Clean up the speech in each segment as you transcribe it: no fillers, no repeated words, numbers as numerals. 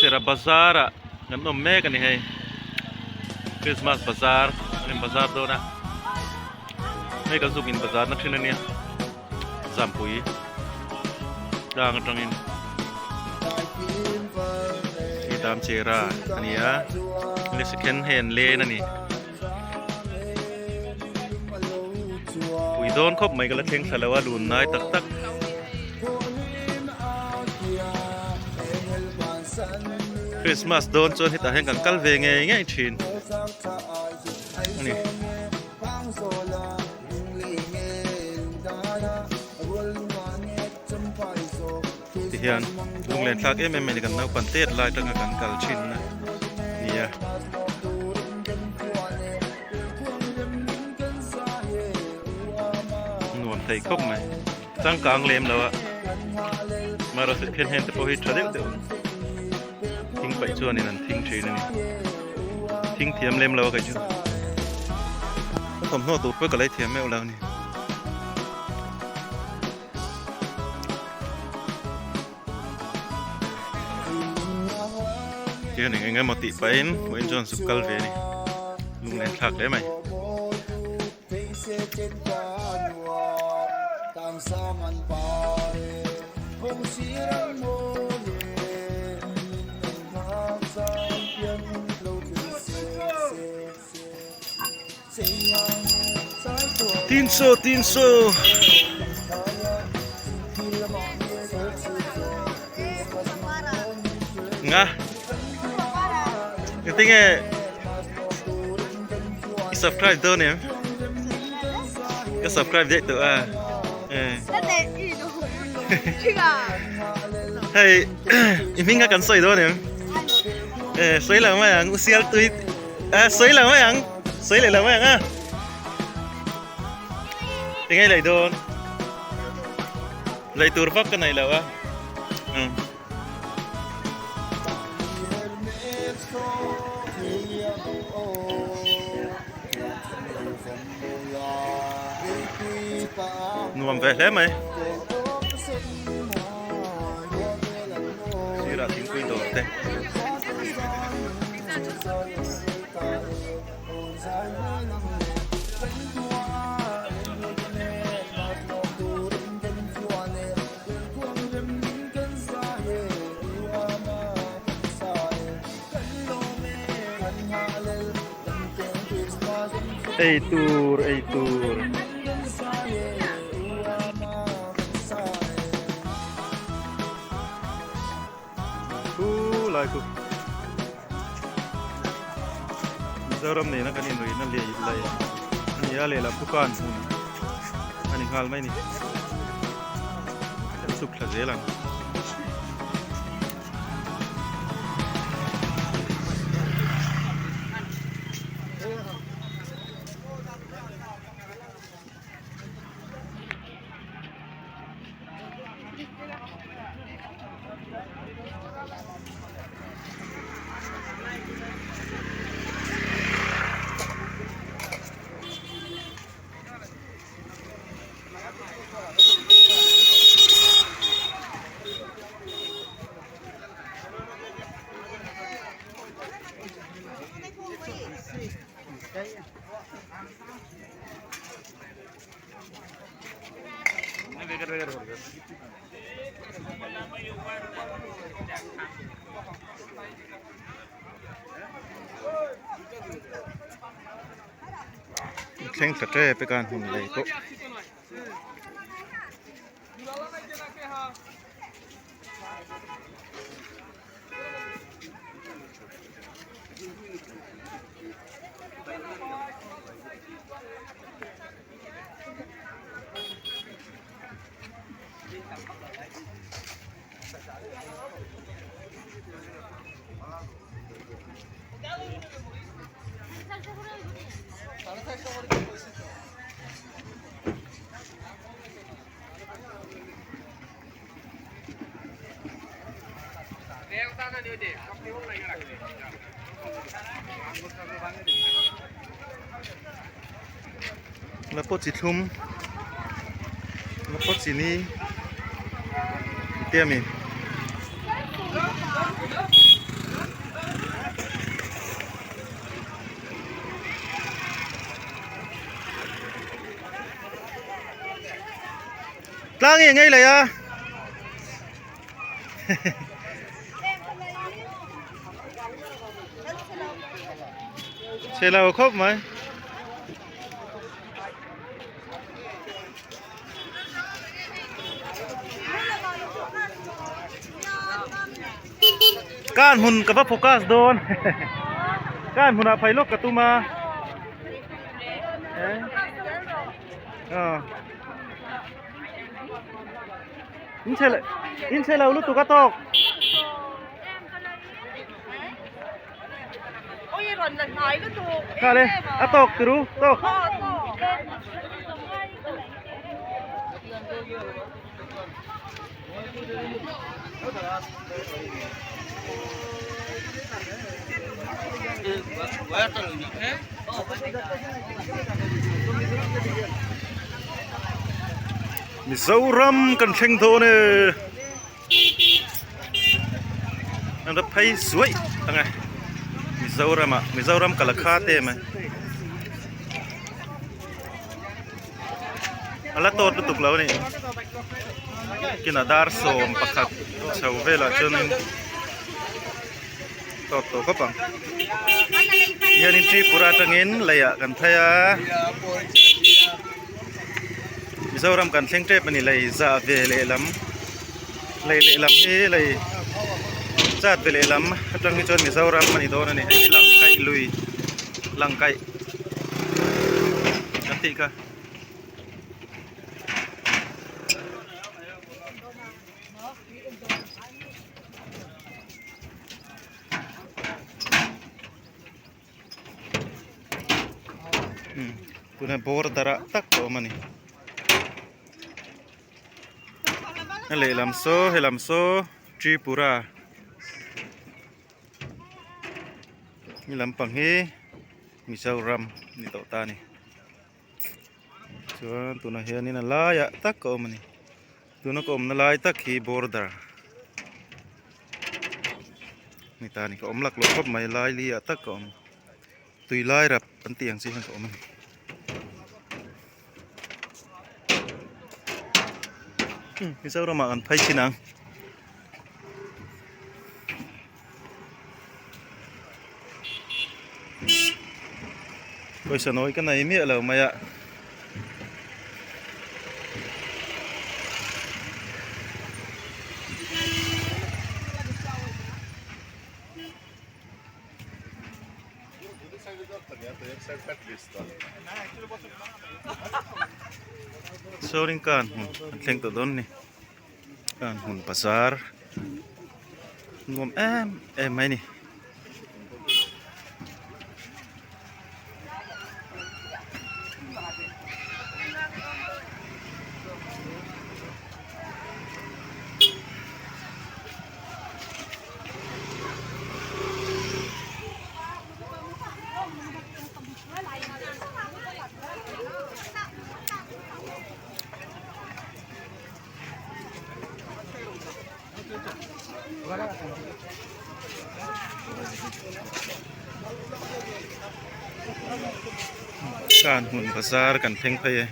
Damchera bazar ah kan awm mek a ni hei Christmas bazar an in bazar dawn a hei kan zuk in bazar na thin a nia Zampui tlang atangin hei Damchera a ni a second hand lane a ni. Pui dawn khawp mai ka la thleng thla lo a lun nai tak tak. Christmas dawn chuan hetah hian kan kal ve ngei ngei thin a ni. Tihian lunglen thlak em em mai ni kan naupan tet lai atanga kan kal thin a nia. Nuam thei khawp mai changkang lem lo a marawh second hand te pawh hi tha deuh deuh thing paih chuanin an thing thin a ni thing thiam lem lo a kei chu ka thawmhnaw tur pawh ka lei thiam meuh lo a ni. Tihian eng eng emaw tih pahin vawiin chuan zuk kal ve a ni lunglen thlak hle mai. Tinso tinso Nga Tinge I subscribe dawn em Ka subscribe daih tawh a Hei i hming kha kan sawi dawn em Sawi lo mai ang u sial tui Sawi lo mai ang. Sawi leh lo mai ang a. Tinge lei dawn. Lei tur vak ka nei lo a. Nuam ve hle mai. Sirah thingpui dawr te. Ei tur ei tur. Thu lai chu Mizoram nena kan inruihna leh lei a ni a, lehlam chu kan hmun a ni nghal mai a ni. Kan chhuk thla zel ang. Thleng tha tep e kan hun lei pawh. La pawh chi thlum la pawh chini te a mi. Tlang hi ngei lei a. Chhe lo khawp mai. Kan hmun ka va focus dawn. Kan hmunah phei lawk ka tum a. In chhe in chhe lo lutuk a tawk. Kha le a tawk tiru tawk. Mizoram kan thleng dawn e an va phei suaih ang e Mizoram ah Mizoram ka la khat em e a la tawt lutuk lo a ni kinah dar 11 chho velah chuanin tawt tawh khawp ang hianin Tripura atangin leiah kan phei a Mizoram kan thleng tep a ni lei zah ve lehlam lei lehlam hi lei chat ve lehlam atang hi chuan Mizoram a ni dawn a ni hei hi Langkaih lui Langkaih kan tih kha. Tuna border ah tak a awm a ni a lehlam saw helam saw Tripura he lampang hi Mizoram ni tawh ta a ni chuan tunah hianin a laiah tak a awm a ni tuna ka awmna lai tak hi border ni ta a ni ka awm laklawh khawp mai lai li ah tak ka awm tui lai rap an tih ang chi hian ka awm a ni. Mizoram ah kan phei thin ang. Pawisa nawi ka nei miah lo mai a. Sawring kan hmun an thleng tawh dawn a ni kan hmun bazar nuam em em mai a ni. Kan hmun bazar kan thleng phei e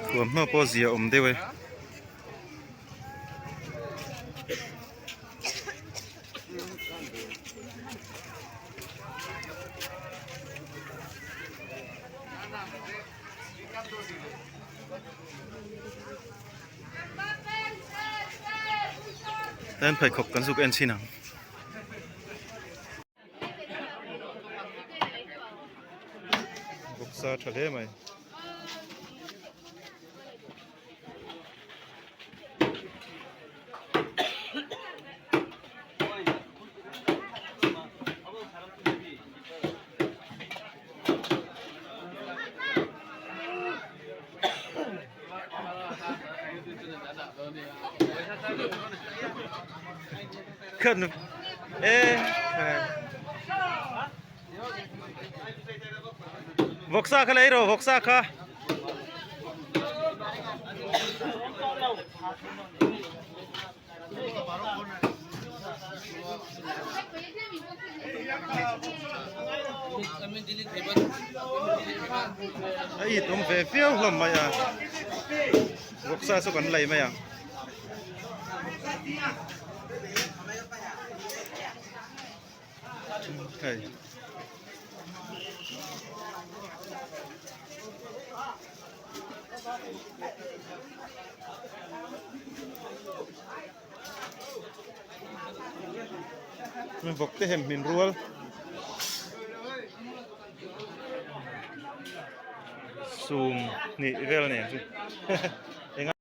thuamhnaw pawh zia awm deuh e. Tlem pheikhawk kan zuk en chhin ang. Vawksa tha hle mai. Kan e Vawksa kha lei rawh vawksa kha. A it awm ve viau hlawm mai a. Vawksa saw kan lei mai ang. Hei. Vawk te hem hmin rual. Sum hnih vel nen chu eng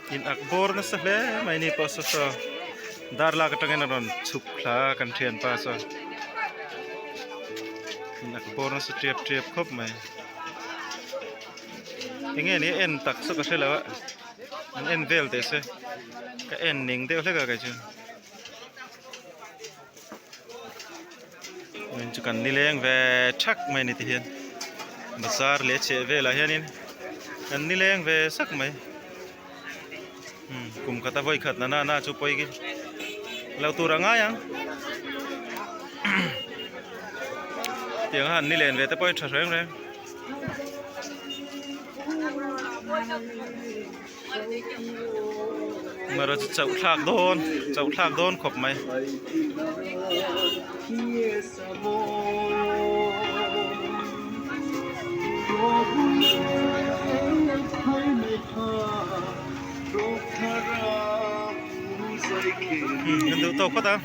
In ak bawr nasa hle mai ni pawh saw saw dar lak atangin a rawn chhuk thla a kan thianpa chuan in ak bawr nasa tep tep khawp mai enge ni en tak saw ka hre lo a an en vel teh se ka en ning deuh hlek a kei chu. Heng chu kan nileng ve thak mai a ni tihian bazar leh chheh velah hianin kan nileng ve sak mai umm kum khata vawi khat na na chu pawi khi lo tur a ngai ang tiang a han nilen ve te pawh hi tha reng reng. Mara chu chauh thlak dawn chauh thlak dawn khawp mai. Kan duh tawk phawt a.